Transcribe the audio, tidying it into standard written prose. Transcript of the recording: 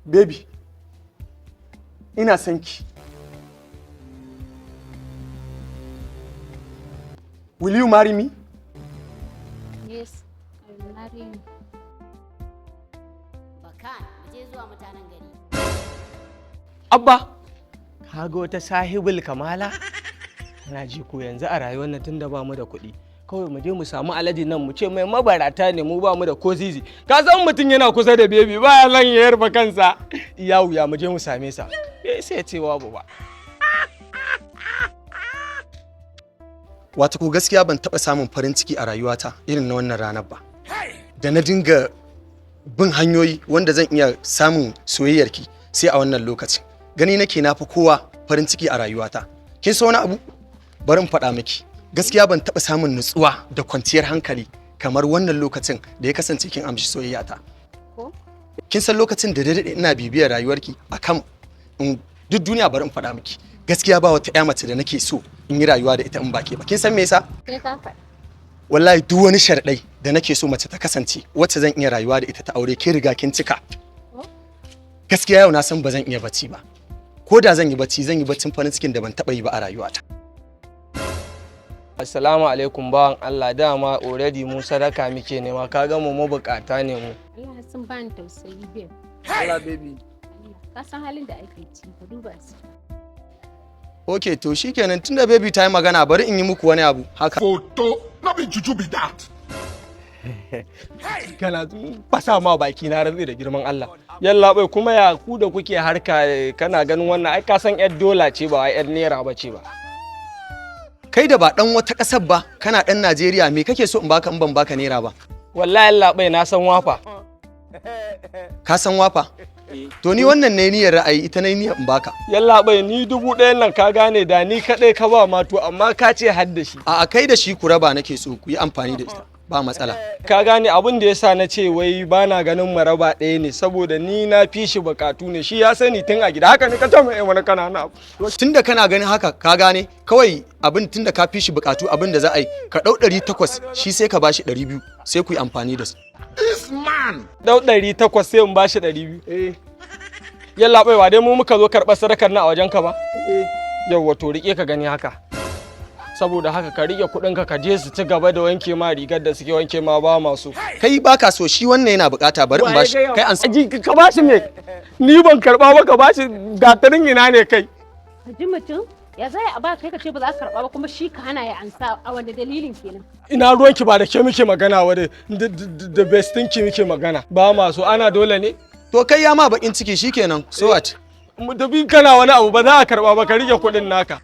Baby, ina son ki. Will you marry me? Yes, I will marry you. Bakan, mu je zuwa mutanen gari. Abba, ka ga wata sahibul kamala? Kana ji ko yanzu a rayuwar nan tunda ba mu da kuɗi. Kawai mu je mu samu alaji nan mu ce mai mabarata ne mu, ba mu da ko zizi. Ka san mutum yana kusa da baby ba ya lan ya yarfa kansa. Iya wuya mu je mu same sa. Bai sai ya ce babu ba. Wato ko gaskiya ban taɓa samun farin ciki a rayuwata irin na wannan ranar ba. Da na dinga bin hanyoyi wanda zan iya samun soyayyarki sai a wannan lokacin. Gani nake na fi kowa farin ciki a rayuwata. Kin san wani abu? Bari in faɗa miki. Gaskiya ban taɓa samun nutsuwa da kwanciyar hankali kamar wannan lokacin da ya kasance kin amshi soyayyata. Ko? Kin san lokacin da daɗe ina bibiyar rayuwarki akan in duk duniya, bari in faɗa miki. Gaskiya ba wata 'ya mace da nake so in yi rayuwa da ita in ba ke ba. Kin san me yasa? Sai ka faɗa. Wallahi duk wani sharɗai da nake so mace ta kasance wacce zan iya rayuwa da ita ta aure, ke riga kin cika. Gaskiya yau na san ba zan iya bacci ba. Ko da zan yi bacci, zan yi baccin farin cikin da ban taɓa yi ba a rayuwata. Assalamu alaikum bawan Allah, dama already mu sadaka muke nema, ka ga mu mabukata ne mu. Allah sun bani tausayi, babe. Allah, baby. Allah, ka san halin da ake ciki, ka duba su. Ok, to shikenan, tunda baby ta yi magana, bari in yi muku wani abu haka. Photo, no be juju be that. Kana fasa ma baki, na rantsi da girman Allah. Yalla bai, kuma ya ku da kuke harka kana ganin wannan, ai ka san yar dola ce, ba wai yar naira ba ce ba. Kai da ba dan wata ƙasar ba, kana dan Najeriya, me kake so in baka in ban baka naira ba? Wallahi yalla bai, na san wafa. Ka san wafa? To ni wannan ne niyyar ra'ayi, ita ne niyyar in baka. Yalla bai, ni 1000 nan, ka gane, da ni kadai ka ba ma, to amma ka ce har da shi. A'a, kai da shi ku raba nake so, ku yi amfani da ita. Ba matsala. Ka gane, abin da yasa na ce wai ba na ganin maraba ɗaya ne saboda ni na fi shi bukatu ne, shi ya sani tun a gida haka ne ka ta mai wani kanana abu. Tunda kana ganin haka, ka gane, kawai abin tunda ka fi shi bukatu, abin da za a yi, ka ɗau 800, shi sai ka bashi 200, sai ku yi amfani da su. This man. Dau 800 sai in bashi 200. Yalla bai, ba dai mu muka zo karɓar sadakar na a wajen ka ba? Yawwa, to rike ka gani haka. Saboda haka ka rike kuɗin ka, ka je su ci gaba da wanke ma rigar da suke wanke ma, ba masu. Kai baka so, shi wannan yana bukata, bari in bashi. Kai an Aji, ka bashi me? Ni ban karɓa ba, ka bashi gatarin ina ne kai? Ka ji mutum, ya zai a ba kai ka ce ba za ka karɓa ba, kuma shi ka hana ya ansa, a wanda dalilin kenan? Ina ruwanki, ba da ke muke magana wa, da bestin ki muke magana. Ba masu ana dole ne? To kai ya ma bakin ciki, shikenan, so what? Mu tafi, kana wani abu, ba za a karɓa ba, ka rike kuɗin naka.